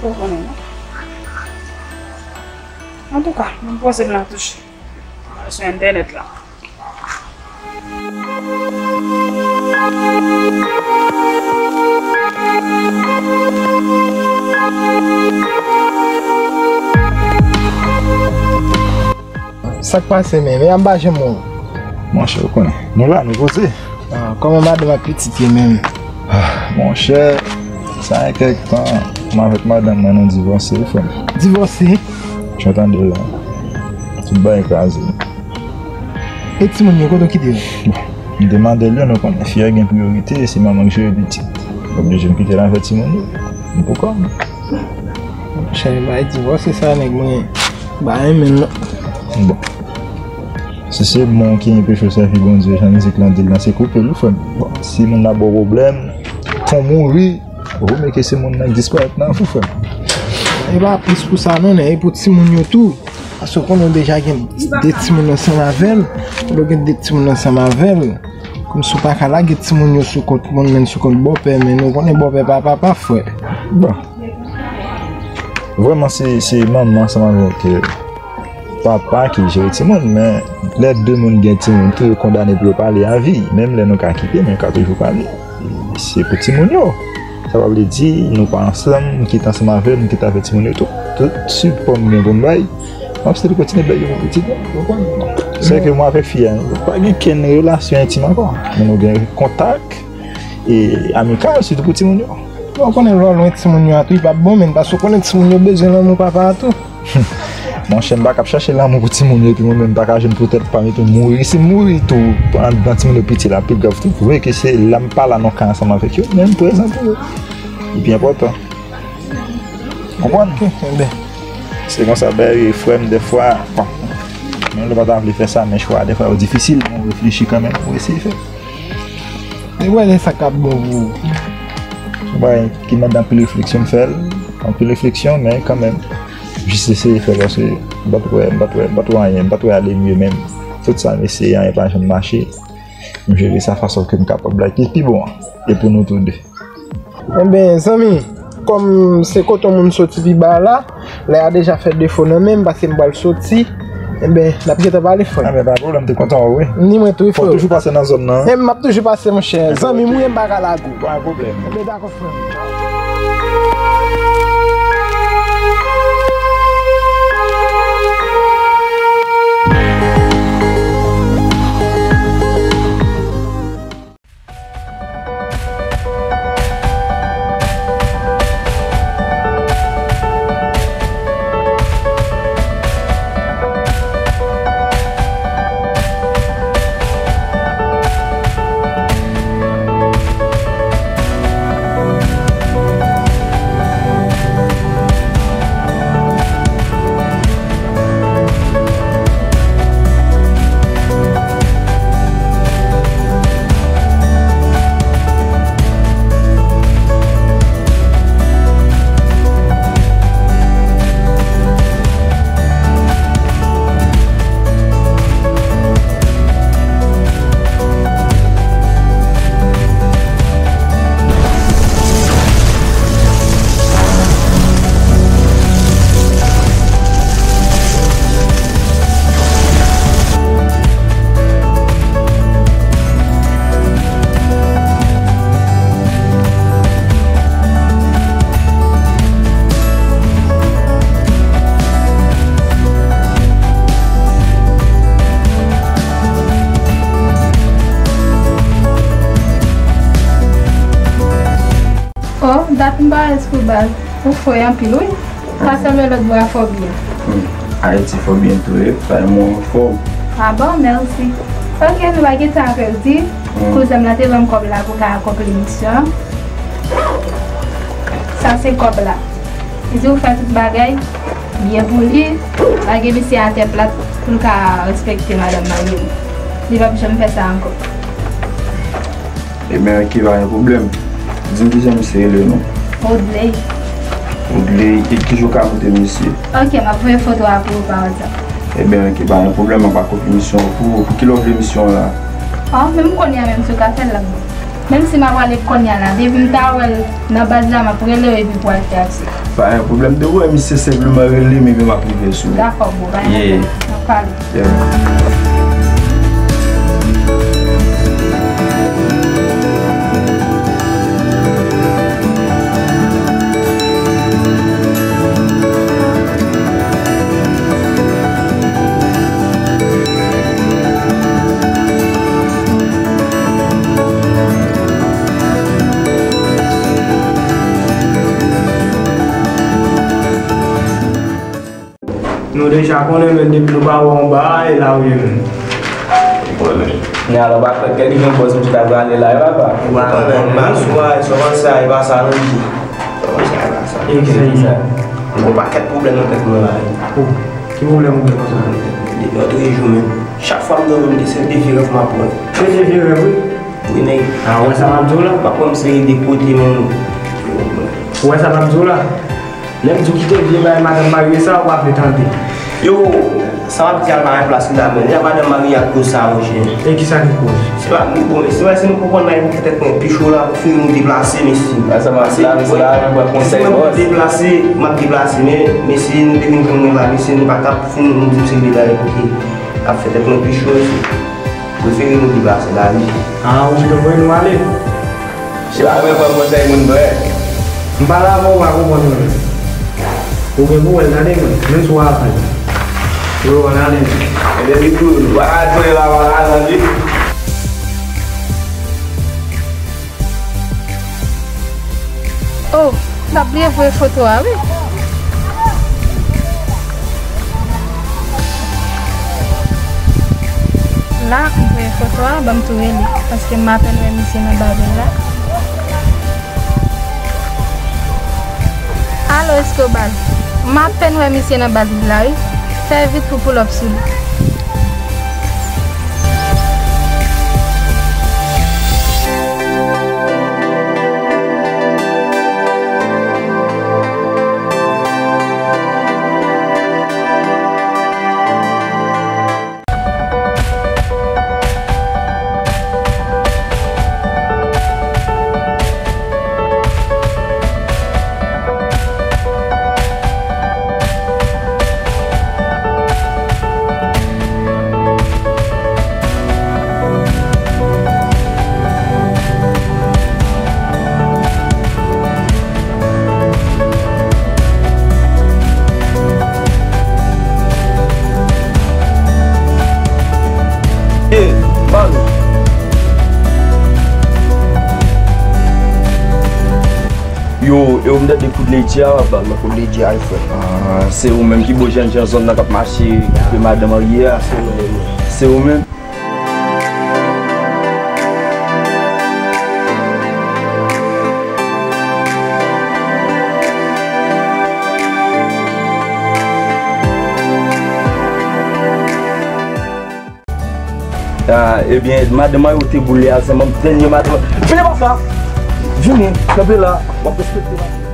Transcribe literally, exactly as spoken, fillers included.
Ou konnen, non? Antouka, m poze m la touche. Sou entènèt la. Sa k pase menm? E a m pa janm wè w. Monchè, ou konnen. Nou la, nou poze. Ah, kòman madanm ak pitit ye menm? Ah, monchè, sa gen kèk tan, mwen avèk madanm mwen, nou divòse, wi, frè m. Divòse? Jan w tande l la. Tout bagay kraze. E timoun yo, kote w kite yo? Bon, m te mande l yo, nou konnen fi a gen priyorite, se manman k jere pitit. Oblije m kite l avèk timoun yo. M pou kò m. Chè, bay divòs, se sa nèg mwen ba renmen l non. Bon. Si se bon ki enpe cho sèvi Bondye, jan mizik lan di l lan, se koupe l, wi, frè m. Bon, si moun nan ba w pwoblèm, fè w mouri, ou meke se moun nan k disparèt nan fou, frè m. E pa plis pou sa non, e pou timoun yo tou. Paske w konnen w deja gen de timoun ansanm avè l. Lè w gen de timoun ansanm avè l, kòmsi w pa ka lage timoun yo sou kont moun, men sou kont bòpè, men nou konnen bòpè pa papa, frè. Bon. Vrèman, se, se manman ansanm avèk, euh, papa ki jere timoun, men lè de moun gen timoun tou, yo kondane pou yo pale avi. Menm lè nou ka kite, men yo ka toujou pale. Se pou timoun yo. Sa pa vle di nou pa ansanm, m kite ansanm avè l, m kite avè timoun yo tou. Tout sipò m gen pou m bay, m ap still kontinye bay yo pou pitit mwen, ou konprann? Sèke mwen avèk fi a, nou pa gen kenn relasyon entim ankò. Men nou gen kontak e amikal, sitou pou timoun yo. Ou konnen lè w lwen timoun yo a tou, li p ap bon, men paske w konnen timoun yo bezwen lanmou papa a tou. Monchè, m pa ka ap chache lanmou pou timoun yo, epi mwen menm m pa ka jwenn pou tèt pa m, epi m mouri. Si m mouri tou, pandan timoun yo piti la, pi grav tou. Vre ke se la m pa la nan kay ansanm avèk yo, men m prezan pou yo. Li pi enpòtan. Konprann? Ok, enben. Se konsa bagay yo ye, frè m, dèfwa, bon. Menm lè w pa ta vle fè sa, men chwa a, dèfwa, yo difisil, men w reflechi kanmenm, w eseye fè. E wè, se sa k ap bon pou ou. Se yon bagay ki mande anpil refleksyon, m fè l. Anpil refleksyon, men kanmenm. Jis eseye fè l, paske m pa t wè, m pa t wè, m pa t wè anyen, m pa t wè ale mye menm. Tout sa m eseye, anyen pa janm mache. M jere sa fason ke m kapab la, ki pi bon an. E pou nou tou de. Enben, zanmi, kòm se kote moun soti pi ba la, lè a deja fè defo nan men m, paske m pral soti, enben, n ap gentan pale, frè. Enben, pa pwoblèm, m te kontan wè w, wi. Ni mwen tou, wi, frè. Fò w toujou pase nan zòn nan, wi. Enben, m ap toujou pase, monchè. Zanmi m, wi, m pa ka lage w. Pa pwoblèm. Enben, dakò, frè m. Oh, dat m parèt pou baz. Ou fre anpil, wi. Pase lòt bò a fò byen. Hmm. Ayiti fò byen tou, wi. Bay mwen fò. Ah bon, mèsi. Ok, nou pa gen tan a pèdi. Hmm. Kouzen m lan te ban m kòb la pou ka akonpli misyon an. Sa se kòb la. Li di ou fè tout bagay byen pou li, lage misye atè plat pou l ka respekte madanm mari l. Li p ap janm fè sa ankò. Ebyen, ok, pa gen pwoblèm. Di m kijan misye rele non. Woodley. Woodley, e kijan w ka montre misye? Ok, m ap voye foto a pou ou pa WhatsApp. Ebyen, ok, pa gen pwoblèm, m ap akonpli misyon an pou ou. Pou kilè w vle misyon an la? Ah, menm kounye a menm si w ka fè l la. Menm si m ap ale kounye a la, depi m ta wè l nan baz la, m ap rele w epi pou al fè aksè. Pa gen pwoblèm, depi w wè misye senpleman rele m epi m ap rive sou ou. Dakò, bro, pa gen pwoblèm. N ap pale. Nou deja konnen, men depi nou pa wè yon bagay, e la ou ye menm. Konnen. Men alò, pa fè kè li gen bòs, misye ta prale la, e papa. Ou pa konnen, m pa sou bagay, sa w panse a, e pa sa, non, Didi. Sa w panse a, e pa sa. E kisa, e kisa? Yon pakèt pwoblèm nan tèt mwen la, wi. Oh, ki pwoblèm ou gen konsa? Depi lòtrejou menm, chak fwa m dòmi, m se de vye rèv m ap wè. Se de vye rèv, wi. Wi, men. A, ou wè sa m ap di w la? M ap wè m se de kote menm. Ou wè sa m ap di w la? Lè m di w kite vye bagay madanm marye sa, ou pa vle tande. Yo, sa m ap di a l pa gen plas li la, men. Deja madanm marye ak koz sa, monchè. E kisa ki koz? Se pa nou, bon, se pa si nou konprann bagay pou tèt mwen pi cho la, pou fini nou deplase, mesye. Sa m ap di la, mesye, la, mwen pran konsèy bòs. Pou deplase, m ap deplase, men, mesye, nou te vin jwenn mwen la, mesye, nou pa ka fini nou di m se de bagay pou ki ap fè tèt mwen pi cho, mesye. Prefere nou deplase la, wi. A, ou pito voye nou ale? Se pa mwen pran konsèy moun vrè. M pale avè w, ou pa konprann mwen. Ou gen pou wè l, tande mwen. Menm si w pa aprann. Yo, ann ale. E depi tou, ou pa ka touye la, pa ka tande. Oh, m t ap bliye voye foto a, wi. La, m voye foto a, ban m tou rele, paske m apèn wè misye nan baz li la. Alo, Escobar. M apèn wè misye nan baz li la, wi. Fè vit pou pull up sou li. Yo, yo, m tande kout Lady a w ap ba m. Kout Lady a, frè. Ah, se ou menm ki bo jènjan zòn nan k ap mache, ke madanm marye a? Se ou menm. Ah, ebyen, madanm mwen yo te boule a, se mwen dènye madanm. Vini pa sa! Vini, kanpe la, w ap respekte madanm.